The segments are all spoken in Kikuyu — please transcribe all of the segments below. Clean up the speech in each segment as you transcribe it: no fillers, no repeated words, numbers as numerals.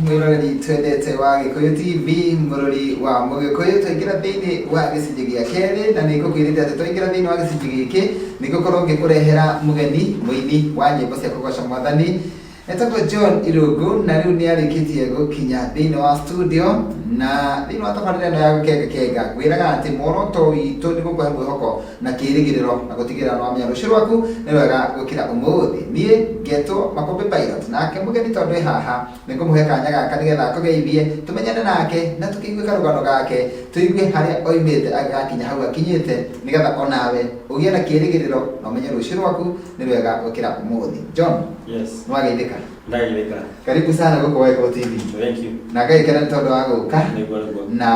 Mwĩroreri twendete wa Gĩkũyũ TV, mũrori wa Mũgĩkũyũ, twaingĩra thĩinĩ wa gĩcunjĩ gĩa kerĩ, na nĩ ngũkwĩrĩte atĩ twaingĩra thĩinĩ wa gĩcunjĩ gĩkĩ nĩ ngũkorwo ngĩkũrehera mũgeni mũini wa nyĩmbo cia kũgoca Mwathani, etagwo John Irũngũ, na rĩu nĩ arĩkĩtie gũkinya thĩinĩ wa studio. Na thĩinĩ wa tabarĩra ĩno ya Gũkenga Kenga, ngwĩraga atĩ muoroto witũ nĩ gũkũhe mwĩhoko na kĩĩrĩgĩrĩro na gũtigĩrĩra nĩ wamenya rũciũ rwaku nĩ rwega gũkĩra ũmũthĩ. Niĩ ngetwo Makũmbĩ Pilot, nake mũgeni tondũ ĩ haha nĩ ngũmũhe kanya gaka nĩgetha akũgeithie, tũmenyane nake na tũkĩigue karũgano gake, tũigue harĩa oimĩte agĩgakinya hau akinyĩte, nĩgetha onawe ũgĩe na kĩĩrĩgĩrĩro na ũmenye rũciũ rwaku nĩ rwega gũkĩra ũmũthĩ. John, Yes. nĩ wageithĩka? Ndageithĩka. Karibu sana gũkũ Waikũ TV. Thank you. Na ngagĩkena nĩ tondũ wa gũka Nĩguo nĩguo. na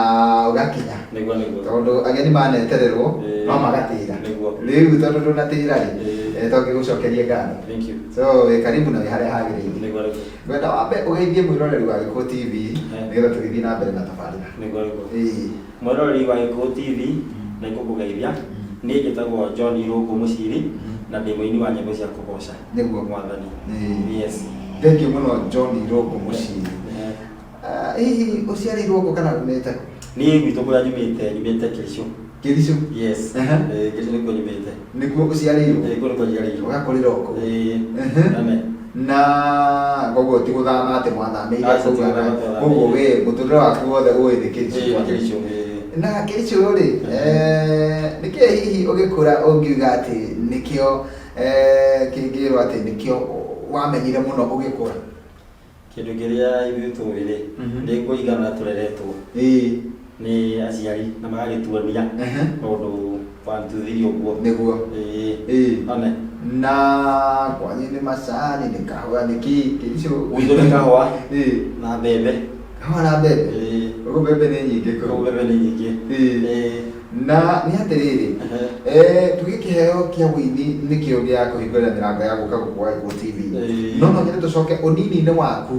ũgakinya. Nĩguo nĩguo. Tondũ ageni manetererwo no magatĩra. Nĩguo. Rĩu tondũ ndũnatĩra rĩ, to ngĩgũcokerie ngatho. Thank you. So wĩ karibu na wĩ harĩa hagĩrĩire. Nĩguo nĩguo. Ngwenda wambe ũgeithie mwĩroreri wa Gĩkũyũ TV nĩgetha tũgĩthiĩ na mbere na tabarĩra. Nĩguo nĩguo. Mwĩroreri wa Gĩkũyũ TV, nĩ ngũkũgeithia. Niĩ njĩtagwo John Irũngũ Mũciri na ndĩ mũini wa nyĩmbo cia kũgoca Mwathani. Yes. Thank you mũno John Irũngũ Mũciri. Ah, hihi ũciarĩirwo kũ kana umĩte kũ? Niĩ gwitũ kũrĩa nyumĩte, nyumĩte Kericho. Kericho? Yes. Kericho nĩkuo nyumĩte. Nĩkuo ũciarĩirwo? Ĩĩ, kũu nĩkuo njiarĩirwo. Ũgakũrĩra o kũu? Ĩĩ. Nene. Na koguo ti gũthama atĩ mwathamĩire Aca, kũu ti kana- gũthama twathamĩire. koguo we mũtũrĩre waku wothe ũĩ nĩ Kericho. Ĩĩ, nĩ Kericho, ĩĩ. Na Kericho rĩ, nĩkĩĩ hihi ũgĩkũra ũngiuga atĩ nĩkĩo kĩngĩrwo atĩ nĩkĩo wamenyire mũno ũgĩkũra? Kĩndũ kĩrĩa ithuĩ tũĩ rĩ, nĩ kũringana na tũreretwo nĩ aciari na magagĩtuonia maũndũ one two three ũguo. Ĩĩ. One. Na kwanyu nĩ macani, nĩ kahũa, nĩ kĩ? Kericho. Gwitũ nĩ kahũa na mbembe. Kahũa na mbembe? Ĩĩ. Ũguo mbembe nĩ nyingĩ kũu? Kũu mbembe nĩ nyingĩ. Ĩĩ. Na nĩ atĩrĩrĩ, eh, tuge kĩheo kĩa ũini nĩkĩo gĩa kũhingũrĩra mĩrango ya gũka gũkũ Gĩkũyũ TV. No no nyende tũcoke ũnini-inĩ waku,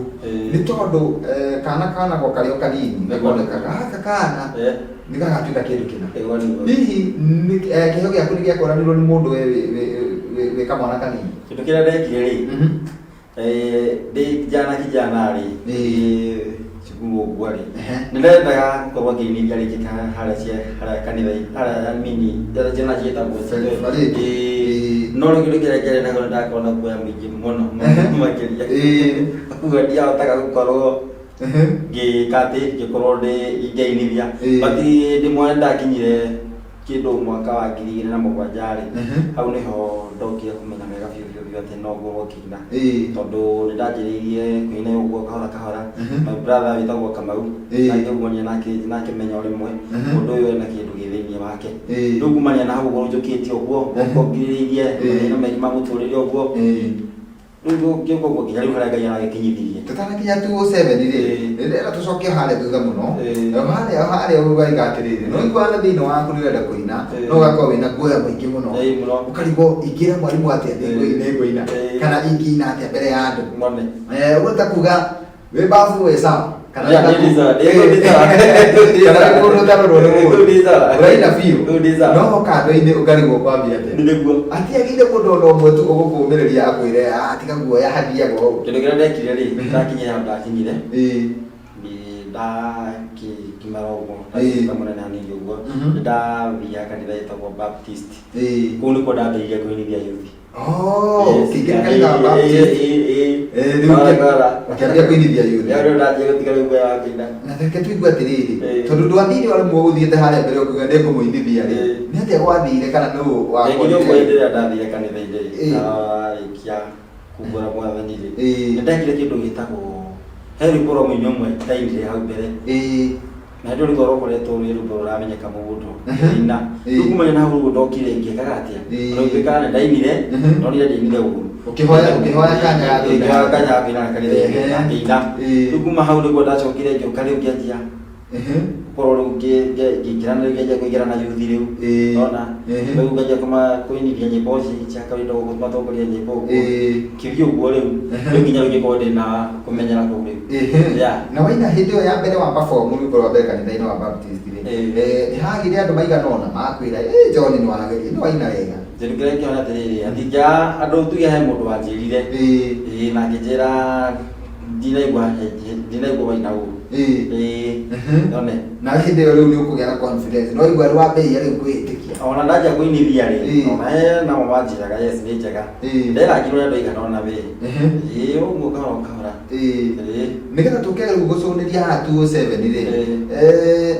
nĩ tondũ eh, kana kanagwo karĩ o kanini, gakoneka gaka kana nĩ gagatuĩka kĩndũ kĩna. Hihi eh, kĩheo gĩaku nĩ gĩakũranirwo nĩ mũndũ wĩ kamwana kanini? Kĩndũ kĩrĩa ndekire rĩ, ndĩ kijana kijana rĩ, cukuru ũguo rĩ, nĩ ndendaga gũkorwo ngĩinithia rĩngĩ harĩa harĩa kanitha harĩa mini ciana ciĩtagwo. No rĩu kĩndũ kĩrĩa kĩarĩ nakĩo nĩ ndakorwo na guoya mũingĩ mũno makĩria. Ũguo ndiahotaga gũkorwo ngĩka atĩ ngĩkorwo ndĩ ngĩinithia. But ndĩ mwana nĩndakinyire kĩndũ mwaka wa 2007 rĩ, hau nĩho ndokire kũmenya wega biũ biũ biũ atĩ no ngorwo ngĩina. Tondũ nĩ ndanjĩrĩirie kũina ũguo kahora kahora. My brother wĩtagwo Kamau, akĩguonia na akĩmenya o rĩmwe mũndũ ũyũ ena kĩndũ gĩ thĩiniĩ wake. Rĩu kumania na hau ũguo njũkĩte ũguo, ngoka ngirĩrĩirie mathĩna maingĩ ma mũtũrĩre ũguo. Rĩu ngĩũka ũguo nginya rĩu harĩa Ngai aragĩkinyithirie. Tũtanakinya 207 rĩ, nĩ ndĩrenda tũcoke harĩa thutha mũno. O harĩa o harĩa ũgaiga atĩrĩrĩ, no iguaga na thĩinĩ waku nĩ ũrenda kũina, no ũgakorwo wĩna guoya mũingĩ mũno. Ĩĩ mũno. Ũkarigwo ingĩra mwarimũ atĩa nĩ ngũina, kana ingĩina atĩa mbere ya andũ. Mone. Ũguo nĩ ta kuga wĩ babu wĩ sawa. Kana Yeah, wĩna ndĩ sawa, ndĩ sawa. Kana wĩ kũndũ ũtarorwo nĩ mũndũ. Ndĩ sawa. Ũraina biũ. Ndĩ sawa. No kando-inĩ ũkarigwo kwambia atĩa. Nĩguo. Hatiagĩire mũndũ ona ũmwe tu ũgũkũmĩrĩria akwĩre, "Ah, tiga guoya hathiaga ũũ." Kĩndũ kĩrĩa ndekire rĩ, ndakinyire handũ ndakinyire, nĩ ndakĩgimara ũguo, ndatuĩka mũnene hanini ũguo, nĩ ndathiaga kanitha ĩtagwo Baptist. Kũu nĩkuo ndambĩrĩirie kũinithia youth. Oh, ũkĩingĩra kanitha wa Baptist. Rĩu ũkĩambia kũinithia youth. Rĩu ndanjia gũtiga rĩu guoya wa kũina. Na reke tũigue atĩrĩrĩ, tondũ ndwathire o rĩmwe ũthiĩte harĩa mbere ũkiuga nĩ ngũmũinithia rĩ, nĩ atĩa gwathire kana nũ Rĩngĩ ũguo hĩndĩ ĩrĩa ndathire kanitha-inĩ rĩ, ndarĩkia kumbũra Mwathani rĩ, nĩ ndekire kĩndũ gĩtagwo, he rwĩmbo rwa mũini ũmwe ndainire hau mbere. Na hĩndĩ ĩyo rwĩmbo rũkoretwo rwĩ rwĩmbo rũramenyeka mũno rũina. Rĩu kumania na hau ũguo ndokire ngĩkaga atĩa? Ona gũtuĩka nĩ ndainire, ndonire ndainire ũru. Ũkĩhoya ũkĩhoya kanya ga kũina. Ngĩhoya kanya ga kũina kanitha-inĩ na ngĩina. Rĩu kuma hau nĩguo ndacokire ngĩũka rĩu ngĩanjia gũkorwo rĩu ngĩingĩra rĩu ngĩanjia kũingĩra na youth rĩu. Nĩwona? Rĩu nganjia kũinithia nyĩmbo ici cia kawaida ũguo kũmatongoria nyĩmbo ũguo. Ngĩthiĩ ũguo rĩu, rĩu nginya rĩu ngĩkorwo ndĩna kũmenyera kũu rĩu. Yeah. Na waina hĩndĩ ĩyo ya mbere wa perform rwĩmbo rwa mbere kanitha-inĩ wa Baptist rĩ, nĩ hagĩire andũ maigana ũna makwĩra, "Ĩ John nĩ wageria, nĩ waina wega." Kĩndũ kĩrĩa kĩona atĩrĩrĩ, atingĩa andũ tuge he mũndũ wanjĩrire. Ĩĩ, na akĩnjĩra ndinaigua waina ũru. Ĩĩ. None. Na hĩndĩ ĩyo rĩu nĩ ũkũgĩa na confidence, no igua rwambĩrĩria rĩu kwĩĩtĩkia. Ona ndanjia kũinithia rĩ, ona he namo manjĩraga yes nĩ njega. Nderangirwo nĩ andũ aigana ũna wĩ. Ĩĩ, ũguo kahora kahora. Ĩĩ. Nĩgetha tũke rĩu gũcũnĩria haha 207 rĩ,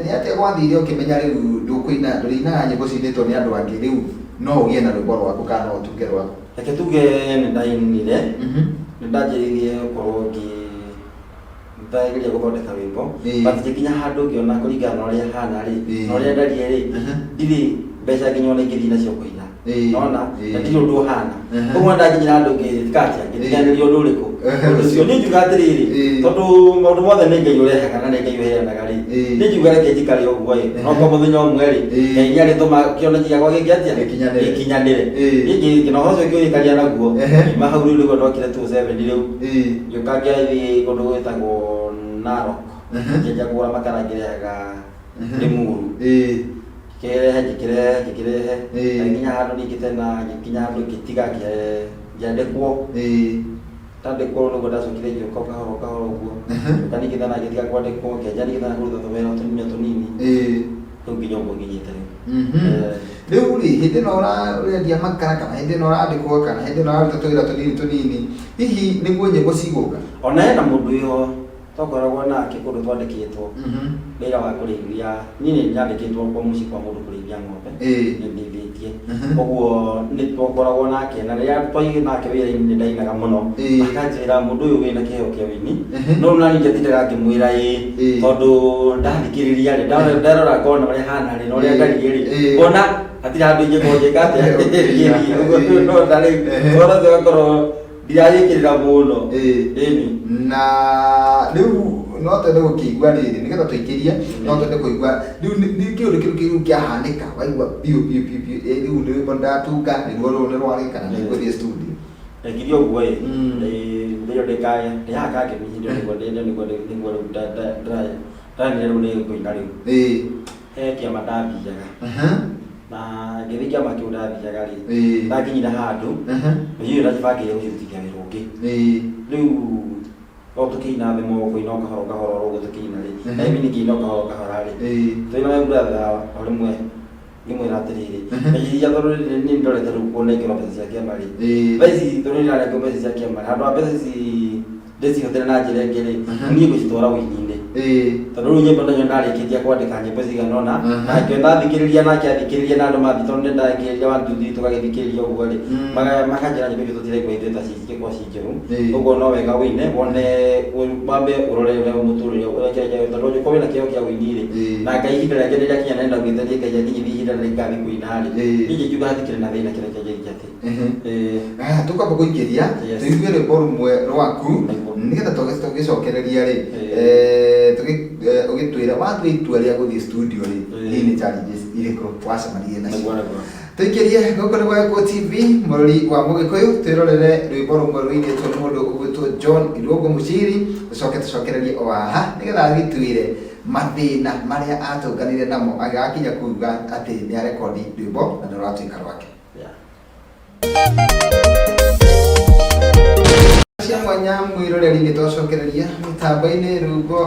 nĩ atĩa gwathire ũkĩmenya rĩu ndũkũina, ndũrĩinaga nyĩmbo ciinĩtwo nĩ andũ angĩ, rĩu no ũgĩe na rwĩmbo rwaku kana no ũtunge rwaku? Reke tuge nĩ ndainire, nĩ ndanjĩrĩirie gũkorwo ndageria gũthondeka rwĩmbo, but ngĩkinya handũ ngĩona kũringana na ũrĩa hana rĩ, na ũrĩa ndariĩ rĩ, ndirĩ mbeca nginya ona ingĩthiĩ nacio kũina. Nona na ndirĩ ũndũ ũhana. Koguo ndakinyĩra handũ ngĩka atĩa, ngĩtiganĩria ũndũ ũrĩkũ, ũndũ ũcio. Niĩ ngiuga atĩrĩrĩ, tondũ maũndũ mothe nĩ Ngai ũrehaga na nĩ Ngai ũheanaga rĩ, niĩ ngiuga reke njikare ũguo ĩ, no kwa mũthenya ũmwe rĩ, Ngai nĩ arĩtũma kĩoneki gĩakwa gĩke atĩa, Gĩkinyanĩre. Gĩkinyanĩre. Niĩ ngĩna ũhoro ũcio ngĩũikaria naguo, ngiuma hau rĩu nĩguo ndokire 27 rĩu, ngĩũka ngĩathiĩ kũndũ gwĩtagwo Narok, ngĩanjia kũgũra makara ngĩrehaga Limuru. Ngĩkĩrehe ngĩkĩrehe ngĩkĩrehe, nginya handũ ningĩ tena ngĩkinya handũ ngĩtiga ngĩandĩkwo. Ndandĩkwo nĩguo ndacokire ngĩũka o kahora o kahora ũguo. Ngĩũka ningĩ tena ngĩtiga kwandĩkwo, ngĩanjia ningĩ tena kũruta tũwĩra tũnini o tũnini. Rĩu nginya ũguo nginyĩte rĩu. Rĩu rĩ, hĩndĩ ĩno ũrendia makara kana hĩndĩ ĩno ũrandĩkwo kana hĩndĩ ĩno ũraruta tũwĩra tũnini tũnini, hihi nĩguo nyĩmbo cigũka? Ona hena mũndũ wĩho twakoragwo nake kũndũ twandĩkĩtwo wĩra wa kũrĩithia. Niĩ nĩ nyandĩkĩtwo kwa mũciĩ kwa mũndũ kũrĩithia ng'ombe, nĩ ndĩithĩtie. Koguo nĩ twakoragwo nake, na rĩrĩa twaigĩ nake wĩra-inĩ nĩ ndainaga mũno. Akanjĩra mũndũ ũyũ wĩna kĩheo kĩa ũini, no rĩu naniĩ ndiatindaga ngĩmwĩra ĩĩ, tondũ ndathikĩrĩria rĩ, ndarora ngona ũrĩa hana rĩ, na ũrĩa ndariĩ rĩ, ngona hatirĩ handũ ingĩkorwo ngĩka atĩa, ngĩthiĩ. Ũguo no na rĩu ũhoro ũcio ũgakorwo ndiragĩkĩrĩra mũno. Ĩni. Na rĩu no twende gũkĩigua rĩrĩ, nĩgetha tũikĩrie, no twende kũigua rĩu nĩ kĩũndũ kĩu kĩu kĩahanĩka, waigua biũ biũ biũ biũ, ĩ rĩu nĩ rwĩmbo ndatunga, nĩruo rũrũ nĩ rwarĩ kana nĩ ngũthiĩ studio? Ndekire ũguo ĩ, ndĩyo ndĩkaya ndĩ haha kangemi hĩndĩ ĩyo nĩguo nĩguo nĩguo rĩu ndĩranire rĩu nĩ ngũina rĩu. He kĩama ndathiaga, na ngĩthiĩ kĩama kĩu ndathiaga rĩ, ndakinyire handũ niĩ ndacibangĩire gũcirutithia wĩra ũngĩ. Rĩu o tũkĩina thimũ kũina o kahora o kahora oro ũguo tũkĩina rĩ, na imi ngĩina o kahora o kahora rĩ, twĩna my brother o rĩmwe ngĩmwĩra atĩrĩrĩ, iria tondũ nĩ ndorete rĩu kũnengerwo mbeca cia kĩama rĩ, thaa ici tondũ nĩ ndĩranengerwo mbeca cia kĩama rĩ, handũ ha mbeca ici ndĩcihũthĩre na njĩra ĩngĩ rĩ, niĩ ngũcitwara ũini-inĩ. Tondũ rĩu nyĩmbo nacio ndarĩkĩtie kwandĩka nyĩmbo cigana ũna, na ngĩona thikĩrĩria nake athikĩrĩria na andũ mathiĩ, tondũ nĩ ndakĩrĩria one two three tũgagĩthikĩrĩria ũguo rĩ, makanjĩra nyĩmbo icio tũtiraigua ithuĩ ta cingĩkorwo ci njũru, ũguo no wega ũine wone wambe ũrore ũrĩa mũtũrĩre ũrĩa kĩrĩa tondũ ũngĩkorwo wĩna kĩheo kĩa ũini rĩ, na Ngai ihinda rĩake rĩrĩakinya nĩ ndaugĩte niĩ Ngai anginyithie ihinda rĩrĩa ingathiĩ kũina rĩ, niĩ ingĩkiuga hatikĩrĩ na thĩna kĩrĩa kĩngĩkia atĩ. Aya, tũkwamba kũingĩria tũigue rwĩmbo rũmwe rwaku, nĩgetha tũgĩcokereria rĩ, ũgĩtwĩre watua itua rĩa gũthiĩ studio rĩ, hihi nĩ challenges irĩkũ wacemanirie nacio? Tũikĩrie gũkũ nĩ Gĩkũyũ TV, mũrori wa Mũgĩkũyũ, twĩrorere rwĩmbo rũmwe rũinĩtwo nĩ mũndũ ũgwĩtwo John Irũngũ Mũciri, tũcoke tũcokererie o haha nĩgetha agĩtwĩre mathĩna marĩa atũnganire namo agĩgakinya kuga atĩ nĩ arekondi rwĩmbo na nĩ rũratuĩka rwake. Cia mwanya mwĩroreri, nĩ twacokereria mĩtambo-inĩ.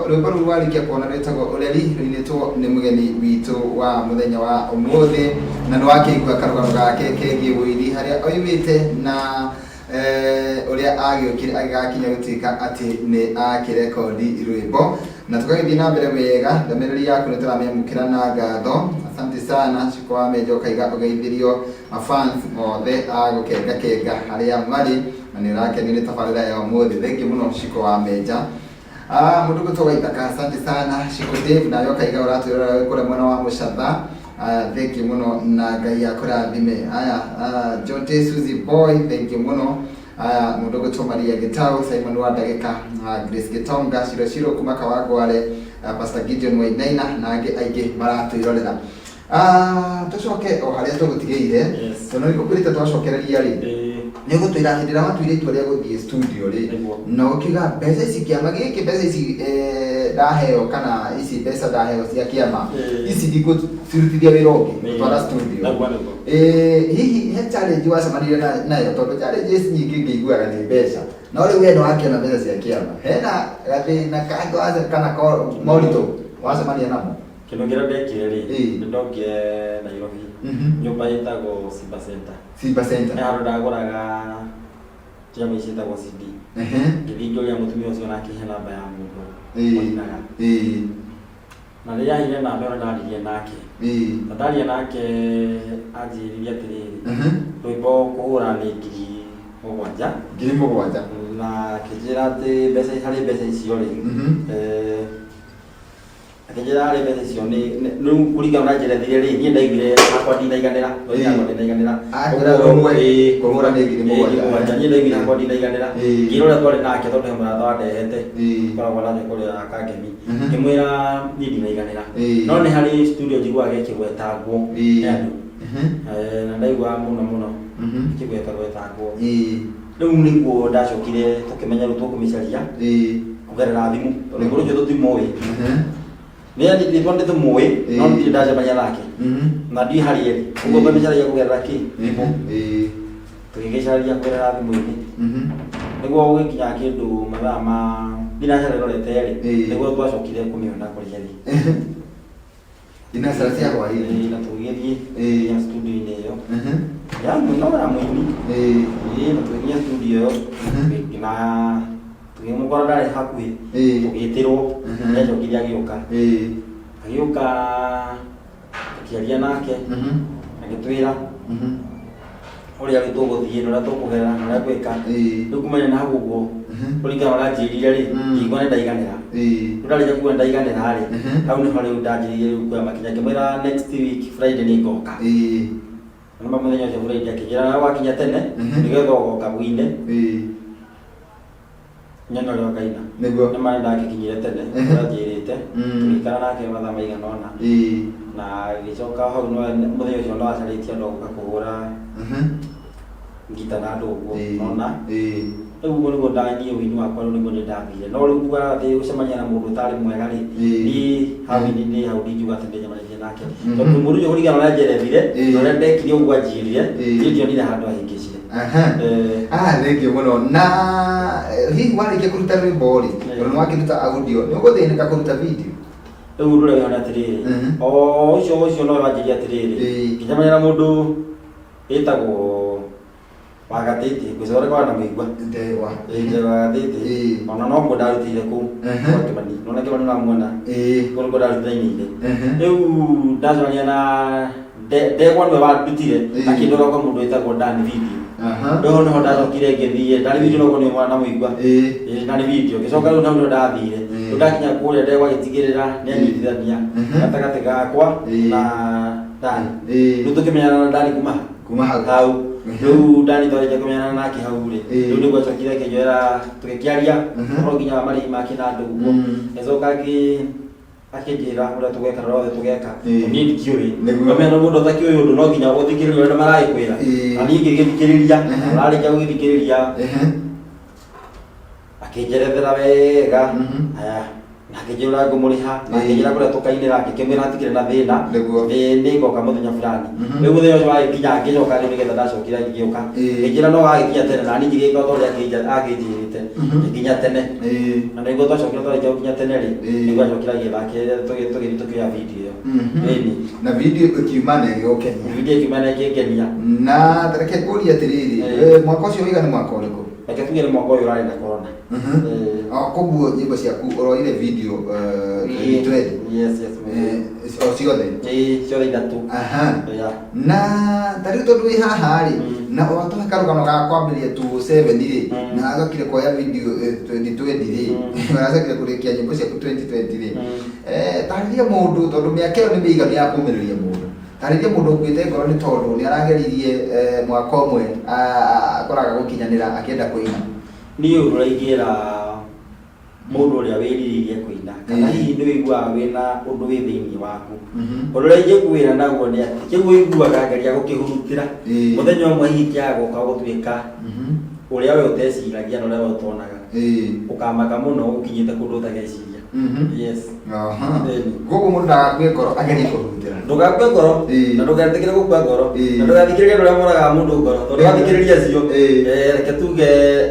Rwĩmbo rũu warĩkia kuona rwĩtagwo Ũreri, rũinĩtwo nĩ mũgeni witũ wa mũthenya wa ũmũthĩ, na nĩ wakĩigua karũgano gake kegiĩ ũini, harĩa oimĩte na ũrĩa agĩũkire agĩgakinya gũtuĩka atĩ nĩ akĩrekondi rwĩmbo. Na tũgagĩthiĩ na mbere wega. Ndũmĩrĩri yaku nĩ tũramĩamũkĩra na ngatho, asante sana. Ciko wa Menjo ũkaiga ũgeithirio mafans othe a gũkenga kenga harĩa marĩ, na nĩ ũrakenio nĩ tabarĩra ya ũmũthĩ. Thengiũ mũno, Ciko wa Menja. Ah, mũndũ gwĩtwo Waithaka, asante sana. Ciko Dave, nawe ũkaiga ũratwĩrora wĩ kũrĩa mwena wa Mũcatha. Aya, thengiũ mũno na Ngai akũrathime. Aya, John T Suzy Boy, thengiũ mũno. Aya, mũndũ gwĩtwo Maria Gĩtau, Simon wa Ndagĩka, Grace Gĩtonga, Ciro Ciro kuma Kawangware, Pastor Gideon Wainaina na angĩ aingĩ maratwĩrorera. Tũcoke o harĩa tũgũtigĩire, tondũ nĩ ngũkwĩrĩte twacokereria rĩ, nĩ ũgũtwĩra hĩndĩ ĩrĩa watuire itua rĩa gũthiĩ studio rĩ, na ũkiuga mbeca ici kĩama gĩkĩ, mbeca ici ndaheo kana ici mbeca ndaheo cia kĩama, ici ndikũ Gũcirutithia wĩra ũngĩ, gũtwara studio. Nĩguo, nĩguo. Hihi he challenge wacemanirie nayo? Tondũ challenges nyingĩ ngĩiguaga nĩ mbeca, no rĩu we nĩwakĩona mbeca cia kĩama, hena gathĩna kangĩ kana moritũ wacemania namo? Kĩndũ kĩrĩa ndekire rĩ, nĩ ndokire Nairobi, nyũmba ĩtagwo Simba Center. Simba Center. He handũ ndagũraga njama ici ciĩtagwo CD. Ngĩthiĩ ngĩũria mũtumia ũcio na akĩhe namba ya mũndũ ũinaga. Na rĩrĩa aheire namba ĩyo nĩndaririe nake. Na ndaria nake anjĩrire atĩrĩrĩ, rwĩmbo kũhũra nĩ 7,000. 7,000. Na akĩnjĩra atĩ mbeca, harĩ mbeca icio rĩ, akĩnjĩra harĩ mbeca icio nĩ rĩu kũringana na njerethire rĩ, niĩ ndaiguire hakwa ndinaiganĩra, hakwa ndinaiganĩra. Akwĩra rũmwe kũhũra nĩ 7,000. 7,000, niĩ ndaiguire hakwa ndinaiganĩra. Ngĩra ũrĩa twarĩ nake, tondũ he mũrata wandehete, tũkoragwo nake kũrĩa Kangemi, ngĩmwĩra niĩ ndinaiganĩra, no nĩ harĩ studio njiguaga ĩkĩgwetangwo nĩ andũ. Na ndaiguaga mũno mũno ĩkĩgwetagwetangwo. Rĩu nĩguo ndacokire tũkĩmenya rĩu tũkũmĩcaria kũgerera thimũ, tondũ mũndũ ũcio tũtimũĩ. Nĩ rĩtwa nĩ tũmũĩ, no ndirĩ ndacemania nake na ndiũĩ harĩa ĩrĩ. Ũguo tũmĩcaragia kũgerera kĩ? Thimũ. Tũgĩgĩcaria kũgerera thimũ-inĩ, nĩguo gũgĩkinya kĩndũ mathaa ma thinacara ĩrorete rĩ, nĩguo twacokire kũmĩona kũrĩa ĩrĩ. Thinacara cia hwaĩ-inĩ. Ĩĩ, na tũgĩgĩthiĩ nginya studio-inĩ ĩyo ya mũini, no ya mũini. Ĩĩ, na tũgĩkinya studio ĩyo na tũkĩmũkora ndarĩ hakuhĩ. Tũgĩtĩrwo. Nĩacokire agĩũka. Agĩũka, tũkĩaria nake, agĩtwĩra ũrĩa rĩu tũgũthiĩ na ũrĩa tũkũgerera na ũrĩa gwĩka. Rĩu kumania na hau ũguo, kũringana na ũrĩa anjĩrire rĩ, ngĩigua nĩ ndaiganĩra. Rĩu ndarĩkia kuga nĩ ndaiganĩra rĩ, hau nĩho rĩu ndanjĩrĩirie rĩu kuoya makinya. Ngĩmwĩra next week Friday nĩ ngoka. Na nĩma mũthenya ũcio Friday akĩnjĩra nawe wakinya tene, nĩgetha ũgoka wine, nyone ũrĩa ũkaina. Nĩ ma nĩndagĩkinyire tene ũrĩa anjĩrĩte. Tũgĩikara nake mathaa maigana ũna, na agĩcoka hau no mũthenya ũcio no acarĩtie andũ a gũka kũhũra ngita na andũ ũguo, nona rĩu ũguo nĩguo ndaniĩ ũini wakwa, rĩu nĩguo nĩ ndathire. No rĩu kuga atĩ gũcemania na mũndũ ũtarĩ mwega rĩ, niĩ hau nĩ hau ndingiuga atĩ ndĩnjemanĩtie nake, tondũ mũndũ ũcio kũringana na ũrĩa njerethire na ũrĩa ndekire ũguo anjĩrire, niĩ ndionire handũ ahĩngĩcire. Ah, thank you mũno. Na hihi warĩkia kũruta rwĩmbo rĩ, tondũ nĩ wakĩruta audio, nĩ ũgũthĩnĩka kũruta video? Rĩu ũndũ ũrĩa wĩhana atĩrĩrĩ, o ũcio no wanjĩria atĩrĩrĩ, ngĩcemania na mũndũ ĩtagwo Wagatĩtĩ, ngwĩciria ũrĩa na mũigua. Ndegwa. Ndegwa Wagatĩtĩ. Ona no kuo ndarutĩire kũu kwa Kĩmani, nona Kĩmani ũramuona, kũu nĩkuo ndarutĩire inĩire. Rĩu ndacemania na Ndegwa, nĩwe wandutire, akĩndwara kwa mũndũ wĩtagwo Dan Video. Rĩu nĩho ndacokire ngĩthiĩ Dan Video, noguo nĩ mwana mũigua. Nĩ Dan Video ngĩcoka, rĩu nau nĩho ndathire. Rĩu ndakinya kũrĩa, Ndegwa agĩtigĩrĩra nĩ anyitithania gatagatĩ gakwa na Dan. Rĩu tũkĩmenyana na Dan kuma Kuma hau. Hau. Rĩu Dani twarĩkia kũmenyana nake hau rĩ, rĩu nĩguo acokire akĩnjoera, tũgĩkĩaria ũhoro nginya wa marĩhi make na andũ ũguo. Agĩcoka akĩnjĩra ũrĩa tũgwĩka na ũrĩa othe tũgeka. Niĩ ndikĩũĩ. Ũmenya mũndũ ũtakĩũĩ ũndũ no nginya ũthikĩrĩrie ũrĩa andũ maragĩkwĩra. Na niĩ ngĩgĩthikĩrĩria, na ndarĩkia gũgĩthikĩrĩria, akĩnjerethera wega. Aya, na akĩnjĩra ũrĩa ngũmũrĩha, na akĩnjĩra kũrĩa tũkainĩra, ngĩkĩmwĩra hatikĩrĩ na thĩna. Nĩ ngoka mũthenya fulani. Rĩu mũthenya ũcio wagĩkinya, ngĩcoka rĩu nĩgetha ndacokire ngĩũka, ngĩnjĩra no gagĩkinya tene, na niĩ ngĩgĩka o ta ũrĩa akĩnjĩrĩte, ngĩkinya tene. Na nĩguo twacokire, twarĩkia gũkinya tene rĩ, nĩguo acokire agĩthakĩra, tũgĩthiĩ tũkĩoya video ĩyo. Ĩni. Na video ĩkiuma na ĩgĩgũkenia? Video ĩkiuma na ĩkĩngenia. Na reke ngũrie atĩrĩrĩ, mwaka ũcio wĩiga nĩ mwaka ũrĩkũ? Reke tuge nĩ mwaka ũyũ ũrarĩ na corona. O koguo nyĩmbo ciaku ũroire video 2020? Yes. O ciothe? Ĩĩ, ciothe ithatũ. Yeah. Na ta rĩu tondũ wĩ haha rĩ, na watũhe karũgano ga kwambĩrĩria 2007 rĩ, na wacokire kuoya video 2020 rĩ, wacokire kũrĩkia nyĩmbo ciaku 2020 rĩ, tarĩria mũndũ, tondũ mĩaka ĩyo nĩ mĩiganu ya kũmĩrĩria mũndũ, tarĩria mũndũ ũkuĩte ngoro nĩ tondũ nĩ arageririe mwaka ũmwe akoraga gũkinyanĩra akĩenda kũina. Niĩ ũndũ ũrĩa ingĩra mũndũ ũrĩa wĩrirĩirie kũina, kana hihi nĩ ũiguaga wĩna ũndũ wĩ thĩinĩ waku, ũndũ ũrĩa ingĩkwĩra naguo nĩ atĩ kĩu ũiguaga, geria gũkĩhurutĩra. Mũthenya ũmwe hihi kĩaga gũka gũtuĩka ũrĩa we ũteciragia na ũrĩa we ũtonaga, ũkamaka mũno ũkinyĩte kũndũ ũtageciria. Yes. Aha. Ĩni. Koguo mũndũ ndagakue ngoro agerie kũrutĩra. Ndũgakue ngoro na ndũgetĩkĩre gũkua ngoro na ndũgathikĩrĩrie andũ arĩa moragaga mũndũ ngoro, tondũ wathikĩrĩria acio, reke tuge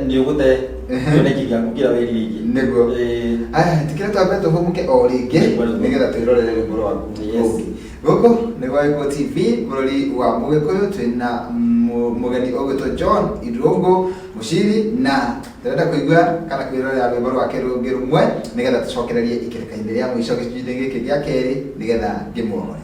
nĩ ũgũte kĩoneki gĩaku kĩrĩa wĩrirĩirie. Nĩguo. Ĩĩ. Aya, tikĩra twambe tũhũmũke o rĩngĩ Nĩguo, nĩguo. nĩgetha twĩrorere rwĩmbo rwaku rũngĩ. Gũkũ nĩ gwa Gĩkũyũ TV, bũrũri wa Mũgĩkũyũ, twĩna mũgeni ũgwĩtwo John Irũngũ Mũciri, na tũrenda kũigua kana kwĩrorera rwĩmbo rwake rũngĩ rũmwe nĩgetha tũcokererie ikereka-inĩ rĩa mũico gĩcunjĩ-inĩ gĩkĩ gĩa kerĩ nĩgetha ngĩmuohore.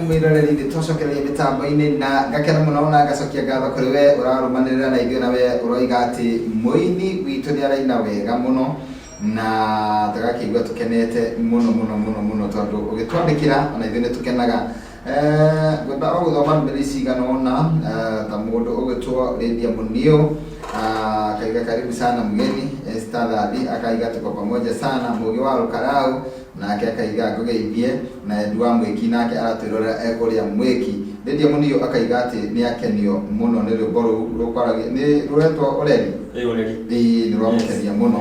Mwĩroreri, nĩ twacokereria mĩtambo-inĩ na ngakena mũno na ngacokia ngatho kũrĩ we ũrarũmanĩrĩra na ithuĩ na we ũroiga atĩ mũini witũ nĩ araina wega mũno, na tũgakĩigua tũkenete mũno mũno mũno mũno tondũ ũgĩtwandĩkĩra ona ithuĩ nĩ tũkenaga. Ngwenda o gũthoma ndũmĩrĩri cigana ũna, ta mũndũ ũgwĩtwo Lydia Muniu, akaiga karibu sana mgeni. Esther Thathi akaiga tuko pamoja sana. Mũgĩ wa Rũkarau nake akaiga ngũgeithie, na Edu wa Mwĩki nake aratwĩrorera ekũrĩa Mwĩki. Lydia Muniu akaiga atĩ nĩ akenio mũno nĩ rwĩmbo rũu rũkwaragia, nĩ rũretwo Ũreri. Ĩĩ, Ũreri. Ĩĩ, nĩ rwamũkenia mũno.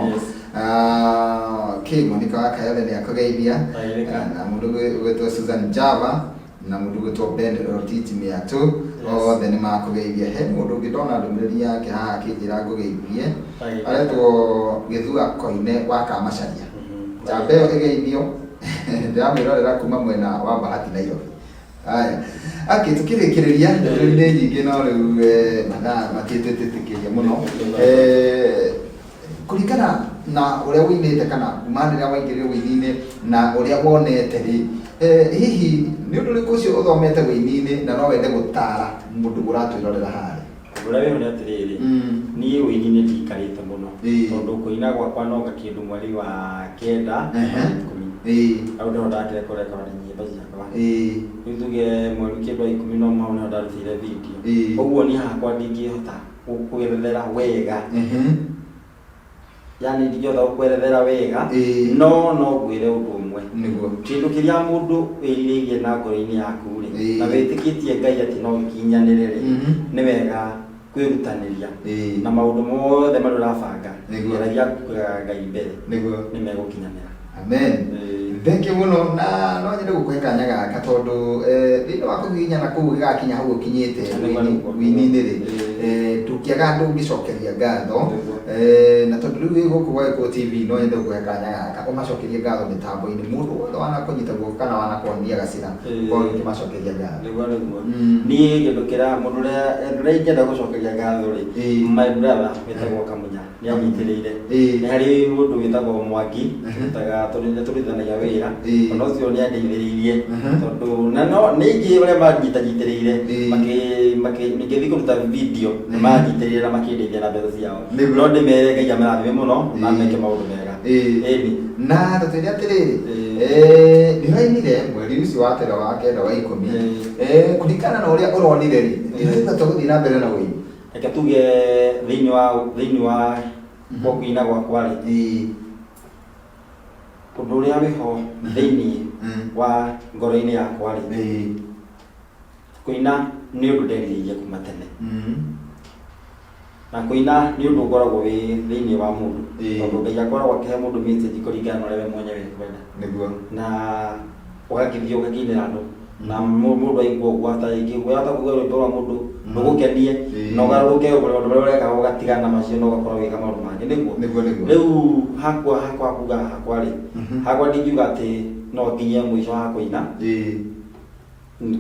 Kĩ Monica wa Kayole nĩ akũgeithia. Tagĩrĩka. Na mũndũ ũgwĩtwo Susan Java na mũndũ ũgwĩtwo Ben Rotich Mĩatũ, othe nĩ makũgeithia. He mũndũ ũngĩ ndona ndũmĩrĩri yake haha akĩnjĩra ngũgeithie, Tagĩrĩka. aretwo Gĩthua Koine wa Kamacaria. Njamba ĩyo ĩgeithio, ndĩramwĩrorera kuma mwena wa Bahati, Nairobi. Aya, akĩ tũkĩrĩkĩrĩria, ndũmĩrĩri nĩ nyingĩ no rĩu mathaa matiĩtĩtĩkĩria mũno. Kũringana na ũrĩa ũinĩte kana kuma rĩrĩa waingĩrire ũini-inĩ na ũrĩa wonete rĩ, hihi nĩ ũndũ ũrĩkũ ũcio ũthomete ũini-inĩ na no wende gũtara mũndũ ũratwĩrorera harĩa? Ũndũ ũrĩa wĩho nĩ atĩrĩrĩ, niĩ ũini-inĩ ndiikarĩte mũno, tondũ kũina gwakwa noga kĩndũ mweri wa 9, 10. Hau nĩho ndakire kũrekondi nyĩmbo ciakwa. Rĩu tuge mweri kĩndũ wa 10 no hau nĩho ndarutĩire video. Ũguo niĩ hakwa ndingĩhota gũkwerethera wega, yani ndingĩhota gũkwerethera wega, no no ngwĩre ũndũ ũmwe. Kĩndũ kĩrĩa mũndũ wĩrirĩirie na ngoro-inĩ yaku rĩ, na wĩtĩkĩtie Ngai atĩ no gĩkinyanĩre rĩ, nĩ wega kwĩrutanĩria na maũndũ mothe marĩa ũrabanga, geragia kũigaga Ngai mbere, nĩ megũkinyanĩra. Amen. Thank you mũno, na no nyende gũkũhe kanya gaka tondũ thĩinĩ wa kũgiginyana kũu gĩgakinya hau ũkinyĩte wĩini-inĩ rĩ, ndũngĩaga ndũngĩcokeria ngatho. Na tondũ rĩu wĩ gũkũ gwa Gĩkũyũ TV, no nyende gũkũhe kanya gaka ũmacokerie ngatho mĩtambo-inĩ, mũndũ wothe wanakũnyita guoko kana wanakuonia gacĩra, ũkorwo ũkĩmacokeria ngatho. Nĩguo. Niĩ kĩndũ kĩrĩa mũndũ ũrĩa ũrĩa ingĩenda gũcokeria ngatho rĩ, my brother wĩtagwo Kamunya nĩ anyitĩrĩire. Nĩ harĩ mũndũ wĩtagwo Mwangi, tũrutaga, tondũ nĩ tũrutithanagia wĩra, ona ũcio nĩ andeithĩrĩirie, tondũ na no nĩ aingĩ arĩa manyitanyitĩrĩire, ngĩthiĩ kũruta video nĩ manyitĩrĩire na makĩndeithia na mbeca ciao. No ndĩmere Ngai amarathime mũno na meke maũndũ mega. Ĩni. Na tũtwĩre atĩrĩrĩ, nĩ ũrainire mweri ũcio wa tera wa 9 wa 10. Kũringana na ũrĩa ũronire rĩ, nĩ ũraigua ta gũthiĩ na mbere na ũini? Reke tuge thĩinĩ wa kwa kũina gwakwa rĩ, ũndũ ũrĩa wĩho thĩinĩ wa ngoro-inĩ yakwa rĩ, kũina nĩ ũndũ nderirĩirie kuma tene, na kũina nĩ ũndũ ũkoragwo wĩ thĩinĩ wa mũndũ, tondũ Ngai akoragwo akĩhe mũndũ message kũringana na ũrĩa we mwenyewe ekwenda, na ũgakĩthiĩ ũgakĩinĩra andũ, na mũndũ aigua ũguo, ta rĩngĩ wahota kũigua rwĩmbo rwa mũndũ rũgũkenie na ũgarũrũke maũndũ marĩa ũreka, ũgatigana macio na ũgakorwo ũgĩka maũndũ mangĩ, nĩguo. Nĩguo. Rĩu hakwa kuga hakwa rĩ, hakwa ndingiuga atĩ no nginye mũico wa kũina.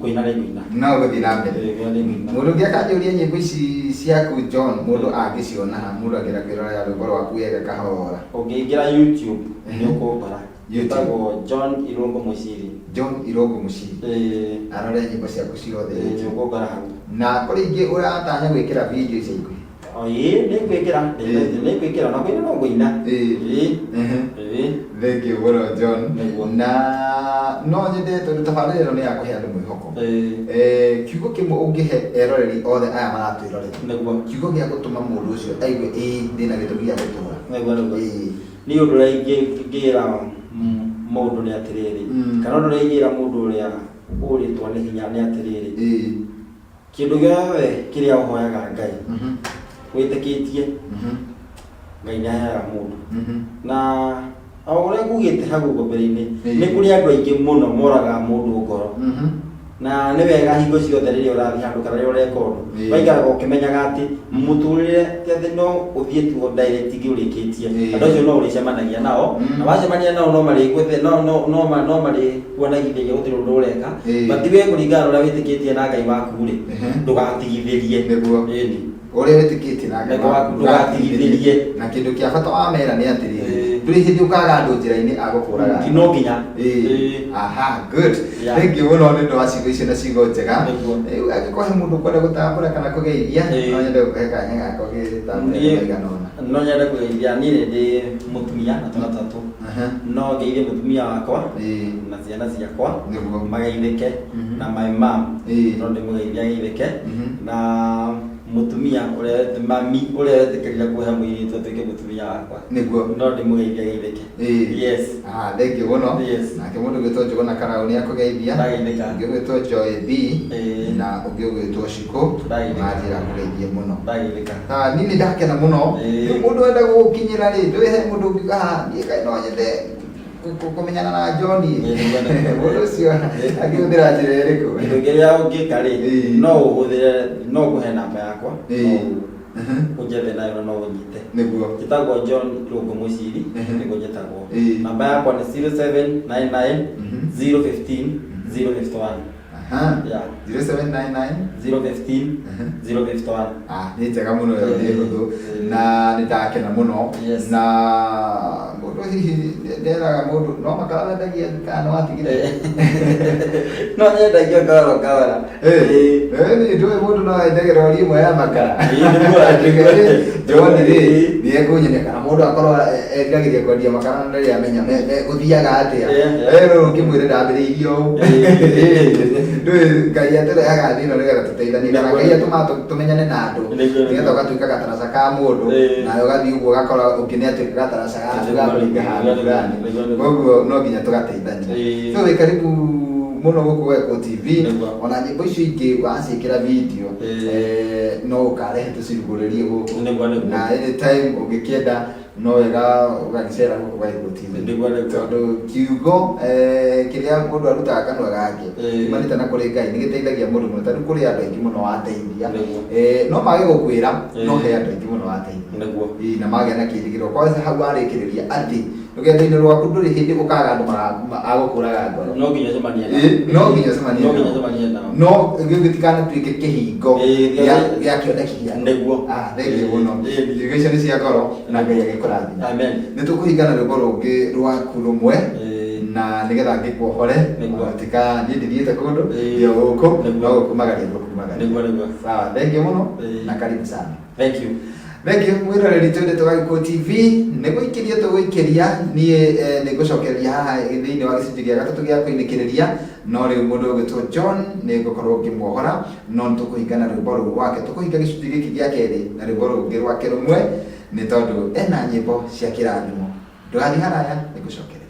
Kũina nĩ kũina. No gũthiĩ na mbere. Ĩĩ, kũina nĩ kũina. Mũndũ ũngĩ akanjũria, nyĩmbo ici ciaku John, mũndũ angĩciona ha, mũndũ angĩenda kwĩrorera rwĩmbo rwaku wega kahora? Ũngĩingĩra YouTube nĩ ũkũngora. YouTube. Ĩtagwo John Irũngũ Mũciri. John Irũngũ Mũciri. Ĩĩ. Arore nyĩmbo ciaku ciothe. Ĩĩ, nĩ ũkũngora hau. Na kũrĩ ingĩ ũratanya gwĩkĩra video ica ikuhĩ? O, ĩĩ, nĩ ngwĩkĩra. Nĩ ngwĩkĩra, na kũina no ngũina. Ĩĩ. Ĩĩ. Thank you mũno, John. Nĩguo. Na no nyende, tondũ tabarĩra ĩno nĩ ya kũhe andũ mwĩhoko, kiugo kĩmwe ũngĩhe eroreri othe aya maratwĩrorera, kiugo gĩa gũtũma mũndũ ũcio aigue ĩĩ, ndĩna gĩtũmi gĩa gũtũra. Nĩguo. Niĩ ũndũ ũrĩa ingĩra mũndũ nĩ atĩrĩrĩ, kana ũndũ ũrĩa ingĩra mũndũ ũrĩa ũrĩtwo nĩ hinya nĩ atĩrĩrĩ, kĩndũ gĩothe kĩrĩa ũhoyaga Ngai wĩtĩkĩtie. Ngai nĩ aheaga mũndũ. Na o ũrĩa ngugĩte hau ũguo mbere-inĩ, nĩ kũrĩ andũ aingĩ mũno moragaga mũndũ ngoro. Na nĩ wega hingo ciothe rĩrĩa ũrathiĩ handũ kana rĩrĩa ũreka ũndũ, ũgaikaraga ũkĩmenyaga atĩ mũtũrĩre ti atĩ no ũthiĩ tu o direct nginya ũrĩkĩtie. Andũ acio no ũrĩcemanagia nao, na wacemania nao no marĩgwethe no no no no marĩkuonagithagia gũtirĩ ũndũ ũreka. But we kũringana na ũrĩa wĩtĩkĩtie na Ngai waku rĩ, ndũgatigithĩrie. Ĩni. Ũrĩa wĩtĩkĩtie na Ngai Ngai waku ndũgatigithĩrie. Na kĩndũ kĩa bata wamera nĩ atĩrĩrĩ, ndũrĩ hĩndĩ ũkaga andũ njĩra-inĩ a gũkũraga. No nginya. Aha, good. Thank you mũno nĩ ũndũ wa ciugo icio na ciugo njega. Rĩu angĩkorwo he mũndũ ũkwenda gũtambũra kana kũgeithia, no nyende gũkũhe kanya gaka ũgĩtambũre Niĩ- maigana ũna. No nyende kũgeithia, niĩ nĩ ndĩ mũtumia na twana tũtatũ. No ngeithie mũtumia wakwa na ciana ciakwa mageithĩke, na my mom no ndĩmũgeithie ageithĩke, na mũtumia ũrĩa mami ũrĩa wetĩkĩrire kũhe mũirĩtu atuĩke mũtumia wakwa. No ndĩmũgeithie ageithĩke. Yes. Ah, thank you mũno. Nake mũndũ ũgwĩtwo Njũgũna Karaũ nĩ akũgeithia. Ndageithĩka. Ũngĩ ũgwĩtwo Joy B na ũngĩ ũgwĩtwo Shiko. Ndageithĩka. Manjĩra akũgeithie mũno. Ndageithĩka. Ah, niĩ nĩ ndakena mũno. Rĩu mũndũ enda gũgũkinyĩra rĩ, ndũĩ he mũndũ ũngiuga haha, niĩ kaĩ no nyende kũmenyana na John. Mũndũ ũcio angĩhũthĩra njĩra ĩrĩkũ? Kĩndũ kĩrĩa ũngĩka rĩ, no ũhũthĩre, no ngũhe namba yakwa, no ũnjethe nayo na no ũnyite. Njĩtagwo John Irũngũ Mũciri, nĩguo njĩtagwo. Namba yakwa nĩ 0799 015 051. Aha. Yeah. 0799 015 051. Ah, nĩ njega mũno ĩyo, nĩ hũthũ na nĩ ndakena mũno. Na mũndũ hihi nderaga mũndũ no makara wendagia kana nĩ watigire? No nyendagia kahora kahora. Ĩĩ, ndũĩ mũndũ no endage rori ĩmwe ya makara. John rĩ nĩ ekũnyonia kana mũndũ akorwo eriragĩria kwendia makara na ndarĩ amenya gũthiaga atĩa. Rĩu ũngĩmwĩra ndambĩrĩirie ũũ. Ndũĩ Ngai atũrehaga thĩ ĩno nĩgetha tũteithanie, kana Ngai atũmaga tũmenyane na andũ nĩgetha ũgatuĩka gataraca ka mũndũ, nawe ũgathiĩ ũguo ũgakora ũngĩ nĩ atuĩka gataraca gaku ga kũringa handũ fulani. Koguo no nginya tũgateithania. So wĩ karibu mũno gũkũ Gĩkũ TV. Ona nyĩmbo icio ingĩ waciĩkĩra video, no ũkarehe tũcirugũrĩrie gũkũ. Na anytime ũngĩkĩenda no wega ũgagĩcera gũkũ gwa Gĩkũ TV. Tondũ kiugo kĩrĩa mũndũ arutaga kanua gake kiumanĩte na kũrĩ Ngai nĩ gĩteithagia mũndũ mũno. Tarĩu kũrĩ andũ aingĩ mũno wateithia, no mage gũkwĩra, no he andũ aingĩ mũno wateithia. Ĩĩ, na magĩa na kĩĩrĩgĩrĩro. Kwanza hau warĩkĩrĩria atĩ rũgendo-inĩ rwaku ndũrĩ hĩndĩ ũkaga andũ a gũkũraga ngoro. No nginya ũcemanie nao. Ĩĩ, no nginya ũcemanie No nginya nao. ũcemanie nao. No gĩtikanatuĩke kĩhingo gĩa kĩoneki gĩaku. Ah, thank you mũno. Ciugo icio nĩ cia goro na Ngai agĩkũrathime. Amen. Nĩ tũkũhinga na rwĩmbo rũngĩ rwaku rũmwe na nĩgetha ngĩkuohore. Tika niĩ ndithiĩte kũndũ, ndĩ o gũkũ, no gũkumagaria ngũkumagaria. Nĩguo, nĩguo. Sawa, thank you mũno na karibu sana. Thank you. Thank you mwĩroreri twendete wa Gĩkũyũ TV, nĩ gũikĩria tũgũikĩria. Niĩ nĩ ngũcokereria haha thĩinĩ wa gĩcunjĩ gĩa gatatũ gĩa kũinĩkĩrĩria, no rĩu mũndũ ũgwĩtwo John nĩ ngũkorwo ngĩmuohora, no nĩ tũkũhinga na rwĩmbo rũu rwake. Tũkũhinga gĩcunjĩ gĩkĩ gĩa kerĩ na rwĩmbo rũngĩ rwake rũmwe, nĩ tondũ ena nyĩmbo cia kĩrathimo. Ndũgathiĩ haraya, nĩ ngũcokereria.